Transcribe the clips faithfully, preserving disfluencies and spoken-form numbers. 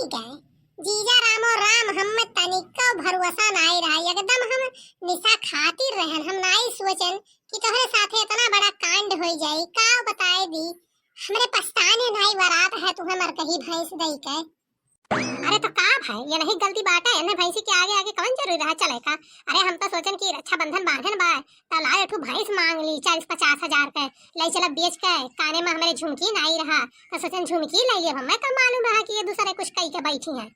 गए। जीजा रामो राम, हम तनिको भरोसा नाई रहा, एकदम हम निशा खातिर रहन। हम नाई सोचन कि तोहरे साथे इतना बड़ा कांड होई जाई। का बताए दी, हमरे पछताने नाई वरात है तुहे मरकही भैंस दई के। अरे तो का भाई, ये नहीं गलती बाटे, इन्हें भैंसी के आगे आगे कौन जरूरी रहा चले का? अरे हम तो सोचन कि रक्षाबंधन बांधन बा, त लाओ एक ठो भैंस मांग ली चालीस पचास हजार के, ले चला बेच के, काने में हमरे झुमकी नाई रहा, तो सोचन झुमकी ले लिए। हमें का मालूम रहा कि ये दूसरे कुछ कई के बैठी हैं।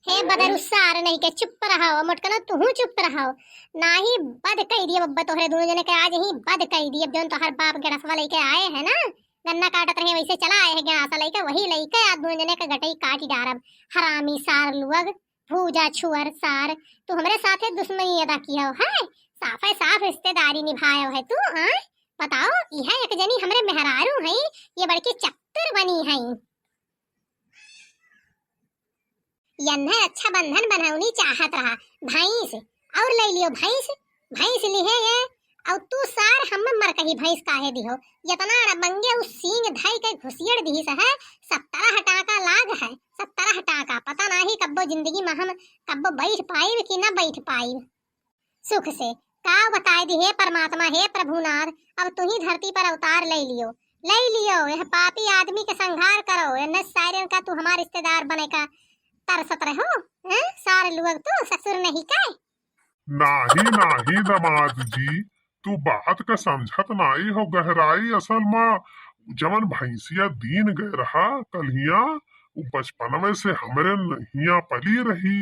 हे बदरू सार नहीं के, चुप रहो, मोटकनो तुहू चुप रहो। नाही बद कई दिए बब्बा तोहरे दोनों जने के, आज ही बद कई दिए। जौन तोहर बाप गड़सवा लेके आए हैं ना, गन्ना काटत रहे, वैसे चला आए हैं गड़ासा लेके, वही लेके आज दोनों जने के गटई काटी डारब। हरामी सार लुअग, भूजा छुअर सार, तू हमरे साथे दुश्मनी अदा किया हो, है? साफे साफ रिश्तेदारी निभाया है तू, हाँ? बताओ, यह एक जनी हमरे मेहरारू हैं, ये बड़की चतुर बनी हैं। यन्हे रक्षाबंधन बनौनी चाहत रहा, भैंस, और ले लियो भैंस, भैंस लिहे ये, और तू सार हम मरकही भैंस काहे दिहो? यतना अड़बंगे उस सींग धई के घुसियड़ दिहिस है, सत्तरह टाका लाग है, सत्तरह टाका। पता नाही कब्बो जिंदगी में हम कब्बो बैठ पाइब कि ना बैठ पाइब। सुख से का बताए दी, हे परमात्मा, हे प्रभुनाथ, अब तू ही धरती पर अवतार ले लियो, ले लियो, यह पापी आदमी के संहार करो, यह सायरन का तू हमार रिश्तेदार बने का तरसत रहो, हैं? सार लुअग तू ससुर नहीं के। नाही, नाही दमाद जी, तू बात का समझत नाही हो गहराई। असल मा जवन भैंसिया दीन गए रहा कल्हिया, उ बचपनवे से हमरे हिया पली रही।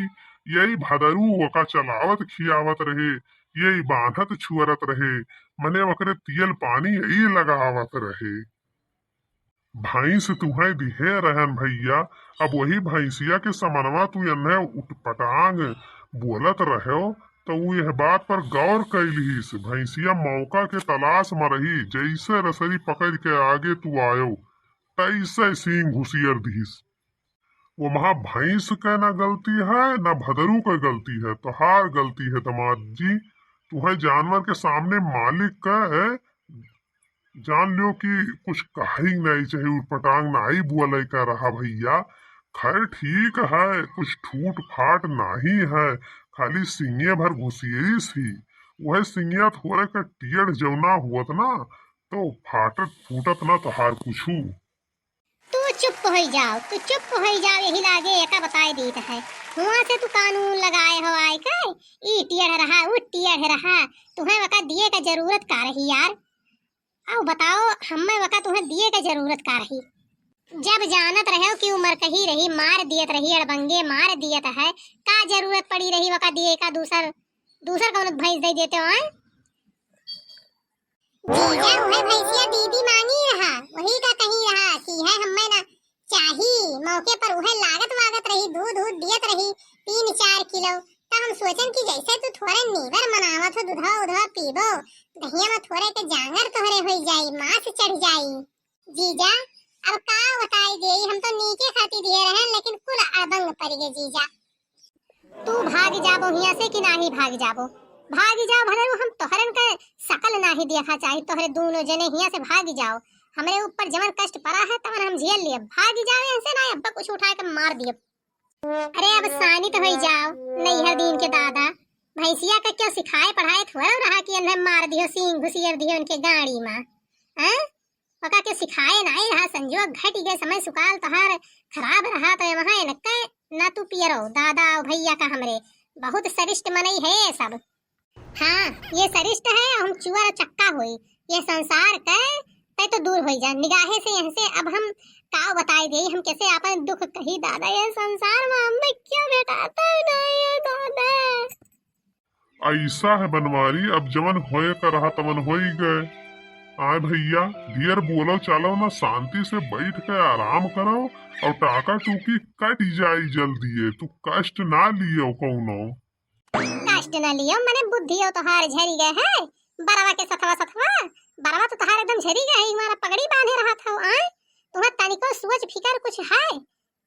यही भदरू ओका चलावत खियावत रहे, यही बांधत छुअरत रहे, मने ओकरे तियल पानी यही लगावत रहे। भैंस तुहैं दिहे रहन भैया, अब वही भैंसिया के समनवा तू एन्हे उटपटांग बोलत रहो, त ऊ यह बात पर गौर कइलिहिस। भैंसिया मौका के तलाश म रही, जैसे रसरी पकड़ के आगे तू आयो, तैसे सींग घुसियर दिहिस। वो महा भैंस के ना गलती है, ना भदरू के गलती है, तोहार गलती है दमाद जी। तुहैं जानवर के सामने मालिक के जान लियो कि कुछ कहाई नहीं चाहिए, उटपटांग नहीं बोले का रहा भैया। खैर ठीक है, कुछ ठूट फाट नहीं है, खाली सिंगे भर घुसियस ही। वह सिंगिया थोड़े का टेढ़ जौना हुअत ना, तो फाटत फूटत ना तोहार कुछू। तू चुप होई जाओ, तू चुप होई जाओ, यही लागे एका बताए दीत है। हुआ से तू कानून लगाए हो आए के, ई टेढ़ रहा, ऊ टेढ़ रहा, तुहैं वका दिए का जरूरत का रही यार? अब बताओ, हमें वका तुहैं दिए का जरूरत का रही? जब जानत रहो कि ऊ मरकही रही, मार दियत रही, अड़बंगे मार दियत है, का जरूरत पड़ी रही वका दिए का? दूसर, दूसर कौनो भैंस दे देते हो, हैं? जीजा, उहे भैंसिया दीदी मांगी रहा, वही का कही रहा कि है हमें ना चाही। मौके पर उहे लागत वागत रही, दूध दूध दियत रही तीन चार किलो। त हम सोचन कि जैसे तू थोड़े नीगर मनावत हो, दूधवा उधवा पीबो, दहिया में थोड़े के जांगर तोहरे होई जाई, मांस चढ़ जाई। जीजा, अब का बताई देई, हम तो नीके खाती दिए रहन, लेकिन कुल अड़बंग पड़ गए जीजा। तू भाग जाबो हिया से कि नाही भाग जाबो? भाग जाओ भदरू, हम तोहरन के शकल नाही देखा चाही, तोहरे दोनों जने हिया से भाग जाओ। हमरे ऊपर जवन कष्ट पड़ा है तवन हम झेल लिए, भाग जाओ यहाँ से, ना अब्बा कुछ उठा के मार दिए। अरे अब शानित होई जाओ, नैहर दीन के दादा, भैंसिया का क्यों सिखाए पढ़ाए थोड़ा रहा कि इन्हें मार दियो, सींग घुसियर दियो उनके गाड़ी में, हैं? ओका के सिखाए नाई रहा, संजोग घट गए, समय सुकाल तोहार खराब रहा, तो वहाँ इनके ना तू पियरो, दादा और भैया का हमरे, बहुत सरिष्ट मनई है ये सब। हाँ, ये सरिष्ट है, हम चुअर चक्का होई, ये संसार के तै तो दूर होई जा निगाहे से, यहाँ से। अब हम का बताई दे, हम कैसे आपन दुख कही दादा, ये संसार में हमें क्यों भेटाता नहीं है दादा। ऐसा है बनवारी, अब जवन होए का रहा तवन होई गए। आए भैया, ढेर बोलो चालो ना, शांति से बैठ के आराम करो और टाका टूकी कट जाई जल्दी। ये तू कष्ट ना लियो कौनो। कष्ट ना लियो, मने बुद्धियो तोहार झरी गए है। बरवा के सथवा सथवा, बरवा तो तोहार एकदम झरी गए है, हमारा पगड़ी बांधे रहा था। आए, तुम्हें तनिको सोच फिकर कुछ है?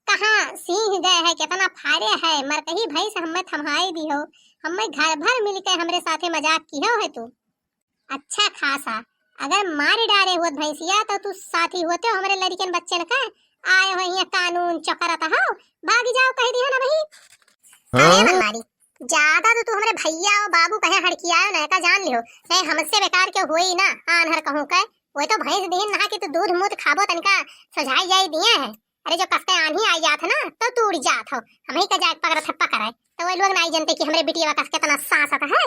कहाँ सींह गए है, कितना फारे है, मरकही भैंस हमें थम्हाई दिहो, हमें घर भर मिलके हमरे साथे मजाक किहो है तू। अच्छा खासा, अगर मार डारे होत भैंसिया तो तू साथी होते हो हमरे लड़िकन बच्चन का, आए हो यहाँ कानून चकरत हो, भाग जाओ। अरे मनमानी, ज्यादा तो तू हमरे भैया और बाबू कहे हड़कियायो ना, का जान लिहो। नहीं, हमसे बेकार के होई ना, आन्हर कहूँ के। वही तो भैंस दीन नहा कि तू दूध मूत खाबो, तनिका सोझाई जाई दिए है। अरे जो कसके आन्ही आई जात है ना, तो तू उड़ जात हो। हम ही का जाके पकड़त है, पकड़े। तो वही लोग नहीं जानते कि हमरे बिटिया कस कितना सासत है।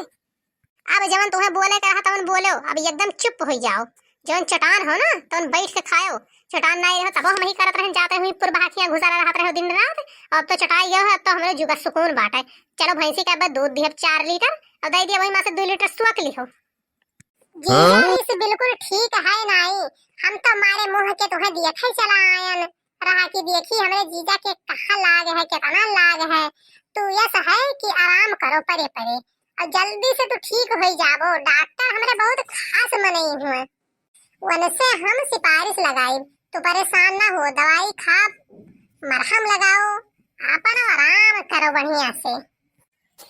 अब जवन तुहें बोले के रहा तवन बोलो, अब एकदम चुप हो जाओ। जवन चटान हो ना तवन बैठ के खायो, चटान नहीं रहो तब हम ही करत रहन, जाते हुई पुरबहाखियां घुसा रहत रहो दिन रात। अब तो चटाई गयो है, अब तो हमरे जुगा सुकून बाटे। चलो भैंसी का अब दूध दिहब चार लीटर, और दे दिया वही माँ से दो लीटर सुअक लिहो। जी, हाँ? इस बिल्कुल ठीक है नाई, हम तो मारे मुंह के तुहें दिया थे चला आयन। रहा कि देखी हमरे जीजा के कहाँ लाग है, कितना लाग है। तू यस है कि आराम करो परे परे, और जल्दी से तू ठीक हो जाबो। डॉक्टर हमरे बहुत खास मनई हुए, उनसे हम सिफारिश लगाई। तू परेशान ना हो, दवाई खा, मरहम लगाओ, अपन आराम करो बढ़िया से।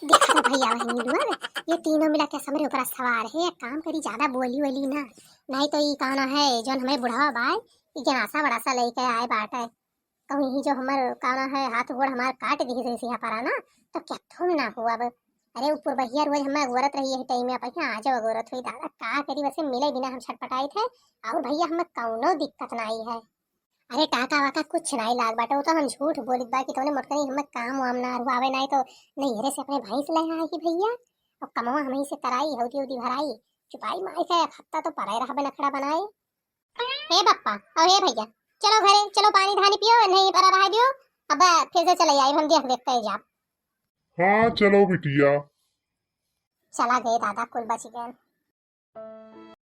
देखो भैया, वही नीलुआ ना, ये तीनों मिला के हमरे ऊपर सवार है। एक काम करी, ज्यादा बोली वोली ना, नहीं तो ये कहना है जो हमें बुढ़ावा बाय, ये गनासा बड़ासा लेके आए बाटे। कहूँ ही जो हमर कहना है हाथ गोड़ हमार काट दी जैसे यहाँ पर ना, तो क्या थोम ना हो अब। अरे ऊपर बहिया रोज हमें अगोरत रही है टाइम में, अब यहाँ आ जाओ अगोरत हुई दादा, का करी, वैसे मिले बिना हम छटपटाई थे। और भैया हमें कौनो दिक्कत नहीं है। अरे टाका वाका कुछ नाई लाग बाटे, वो तो हम झूठ बोलित बा कि तोने मोटकनी हमें काम वाम ना रुआवे नाई तो नैहरे से अपने भैंस ले आई भैया, और कमवा हम ही से कराई, हौदी हौदी भराई, चुपाई माई का एक हफ्ता तो पराए रहबे नखड़ा बनाए। हे बप्पा, और हे भैया, चलो घरे, चलो पानी धानी पियो, नहीं परा रहा दियो, अब फिर से चले आई, हम देख देख के जाब। हाँ चलो बिटिया। चला गए दादा, कुल बच गए।